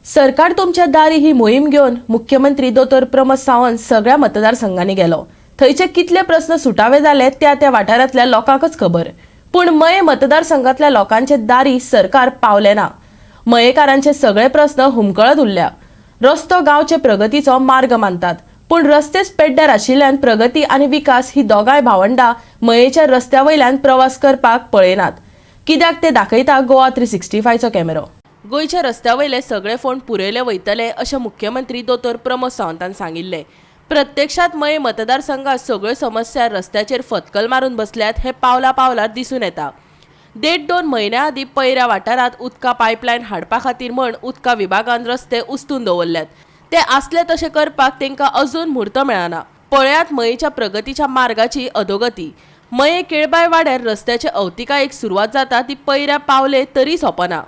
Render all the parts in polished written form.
सरकार तुमच्या दारी ही मोहीम घेवन मुख्यमंत्री दोतोर प्रमोद सावंत सगळ्या मतदारसंघांनी गेलो. थंयचे कितले प्रस्न सुटावे जाले त्या त्या वाठारांतल्या लोकांकच खबर. पूण मये मतदारसंघातल्या लोकांचे दारी सरकार पावले ना. मयेकारांचे सगळे प्रस्न हुमकळत उरल्या. रस्तो गांवचे प्रगतीचो मार्ग मानतात, पूण रस्तेच पेड्ड्यार आशिल्ल्यान प्रगती आनी विकास ही दोगांय भावंडां मयेच्या रस्त्या वयल्यान प्रवास करपाक पळयनात. कित्याक ते दाखयता गोवा 365चो कॅमेरो. गोंयच्या रस्त्या वयले सगळे फोंड पुरयले वयतले अशें मुख्यमंत्री दोतोर प्रमोद सावंतान सांगिल्लें. प्रत्यक्षात मये मतदारसंघात सगळ्यो समस्या रस्त्याचेर फतकल मारून बसल्यात हें पावला पावलार दिसून येता. देड दोन म्हयन्या आदीं पैऱ्या वाठारांत उदका पायपलायन हाडपा खातीर म्हण उदका विभागान रस्ते उस्तून दवरल्यात. ते आसले तशें करपाक तांकां अजून म्हूर्त मेळना. पळयात मयेच्या प्रगतीच्या मार्गाची अधोगती. मये केळबाय वाड्यार रस्त्याचे अवतिकायेक सुरवात जाता ती पैऱ्या पावले तरी सोंपना.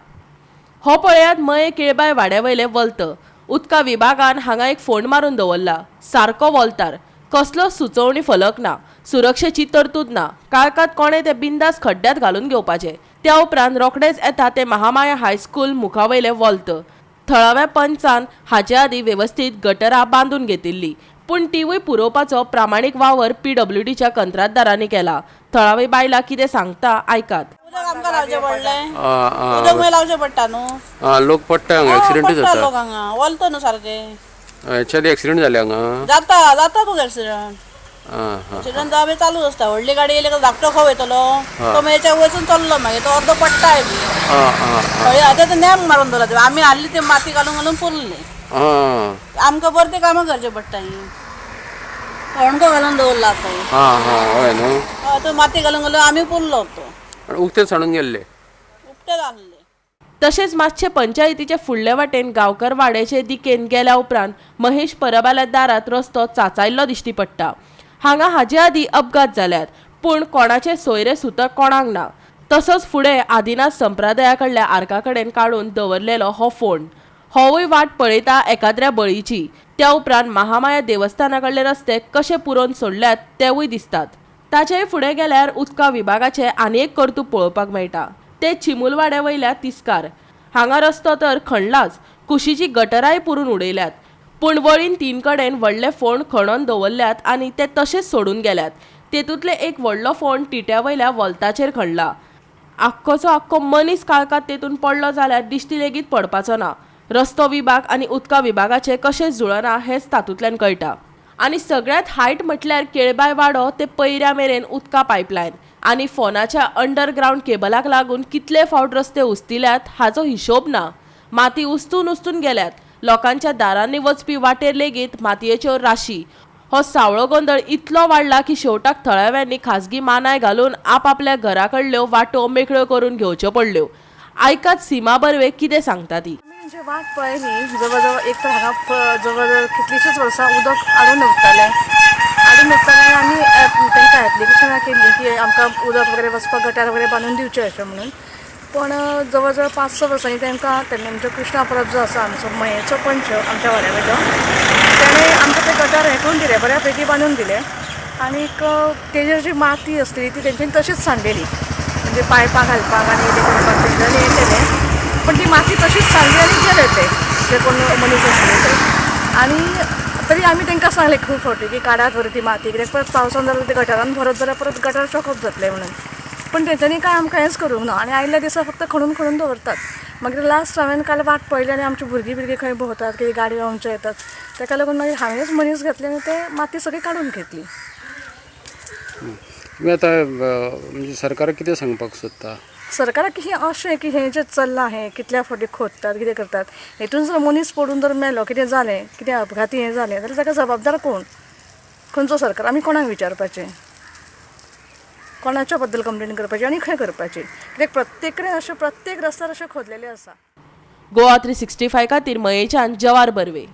हो पळयात मये केळबाय वाड्या वयले वल्त. उदका विभागान हांगा एक फोंड मारून दवरला, सारको वोल्तार. कसलोच सुचोवणी फलक ना, सुरक्षेची तरतूद ना. काळखांत कोणें ते बिंदास खड्ड्यांत घालून घेवपाचे. त्या उपरांत रोखडेच येता ते महामाया हायस्कूल मुखावयले वोल्त. थळाव्या पंचान हाचे आदीं वेवस्थीत गटरां बांदून घेतिल्ली, पूण तिवूय पुरोवपाचो प्रामाणीक वावर पीडब्ल्यूडीच्या कंत्राटदारांनी केला. थळावी बायलां कितें सांगता आयकात. उदक आमकां लावचें पडलें. आ, आ, उदक मागीर लावचें पडटा न्हू. आ, लोक पडटा हांगा, एक्सिडेंटूय पडटा जाता. लोक हांगा वलतो न्हू सारकें. हेच्या आदी एक्सिडेंट जाले हांगा? जाता, जाता तुका एक्सिडंट. आं हां. एक्सिडंट जावप चालूच आसता. व्हडली गाडी येयली काय धाकटो खंय वयतलो? तो मागीर हेच्या वचून चल्लो, मागीर तो अर्दो पडटाय बी. आं आं. हय, आतां ते नेम मारून दवरला. आमी हाडली ते माती घालून घालून पुरली. आमकां बरें ते कामां करचें पडटा. ही होणको घालून दवरला आतां. आं हां, हय न्हू. हय, तो माती घालून घालून आमी पुरलो तो. आनी उकतें सांडून गेल्ले. उकते घाल्ले. तशेंच मातशें पंचायतीचे फुडले वाटेन गांवकर वाड्याचे दिकेन गेल्या उपरांत महेश परबाल्या दारात रस्तो चाचायल्लो दिश्टी पडटा. हांगा हाजे आदीं अपघात जाल्यात, पूण कोणाचे सोयरे सुतक कोणाक ना. तसोच फुडें आदिनाथ संप्रदाया कडल्या आर्का कडेन काडून दवरलेलो हो फोंड, होवूय वाट पळयता एकाद्र्या बळीची. त्या उपरांत महामाया देवस्थाना कडले रस्ते कशे पुरोवन सोडल्यात तेवूय दिसतात. ताचेय फुडें गेल्यार उदका विभागाचें आनी एक कर्तूब पळोवपाक मेळटा, ते चिमुलवाड्या वयल्या तिस्कार. हांगा रस्तो तर खणलाच, कुशीची गटराय पुरून उडयल्यात, पूण वळीन तीन कडेन व्हडले फोंड खणोन दवरल्यात आनी ते तशेच सोडून गेल्यात. तेतूंतले एक व्हडलो फोंड टिट्या वयल्या वोल्ताचेर खणला. आख्खोचो आख्खो मनीस काळखांत तेतून पडलो जाल्यार दिश्टी लेगीत पडपाचो ना. रस्तो विभाग आनी उदका विभागाचें कशें जुळना हेंच तातूंतल्यान कळटा. आनी सगळ्यांत हायट म्हटल्यार केळबाय वाडो ते पैऱ्या मेरेन उदका पायपलायन आनी फोनाच्या अंडरग्रावंड केबलाक लागून कितले फावट रस्ते उस्तिल्यात हाचो हिशोब ना. माती उस्तून उस्तून गेल्यात. लोकांच्या दारांनी वचपी वाटेर लेगीत मातयेच्यो राशी. हो सावळो गोंदळ इतलो वाडला की शेवटाक थळाव्यांनी खाजगी मानाय घालून आपापल्या घरा कडल्यो वाटो मेकळ्यो करून घेवच्यो पडल्यो. आयकात सीमा बर्वे कितें सांगता ती. आमी जी वाट पळयली, जवळ जवळ एक तर हांगा जवळ जवळ कितलींशींच वर्सां उदक हाडून दवरताले, हाडून दवरताले. आनी तांकां एप्लिकेशनां केल्लीं की आमकां उदक वगैरे वचपाक गटार वगैरे बांदून दिवचें अशें म्हणून. पण जवळ जवळ 5-6 वर्सांनी तांकां तेन्ना आमचो कृष्णा परब जो आसा, आमचो मयेचो पंच आमच्या वाड्या वयलो, तेणें आमकां तें गटार हें करून दिलें, बऱ्या पैकी बांदून दिलें. आनीक तेजेर जी माती आसली ती तेंच्यांनी तशीच सांडलेली, म्हणजे पायपां घालपाक आनी तें करपाक तेंच्यांनी हें केलें. पण ती माती तशीच सांडली आनी गेले ते जे कोण मनीस आसले ते. आनी तरी आमी तांकां सांगलें खूब फावटी की काडात बरें ती माती, कित्याक परत पावसान जाल्यार ते गटारान भरत जाल्यार परत गटार चोकप जातलें म्हणून. पण तेंच्यांनी कांय आमकां हेंच करूंक ना आनी आयिल्ल्या दिसा फक्त खणून खणून दवरतात. मागीर लास्ट हांवें काल वाट पळयली आनी आमची भुरगीं बिरगीं खंय भोंवतात, कितें गाडयो आमच्यो येतात, ताका लागून मागीर हांवेंच मनीस घेतले आनी ते माती सगळी काडून घेतली. तुमी आतां म्हणजे सरकाराक कितें सांगपाक सोदता? सरकाराक हें अशें की हें जें चल्लां, हें कितल्या फावटी खोदतात, कितें करतात, हेतून जर मनीस पडून जर मेलो, कितें जालें, कितें अपघाती हें जालें जाल्यार ताका जबाबदार कोण? खंयचो सरकार? आमी कोणाक विचारपाचें? कोणाच्या बद्दल कंप्लेन करपाची आनी खंय करपाची? कित्याक प्रत्येक कडेन अशें, प्रत्येक रस्त्यार अशें खोदलेलें आसा. गोवा 365 खातीर मयेच्यान जवार बर्वे.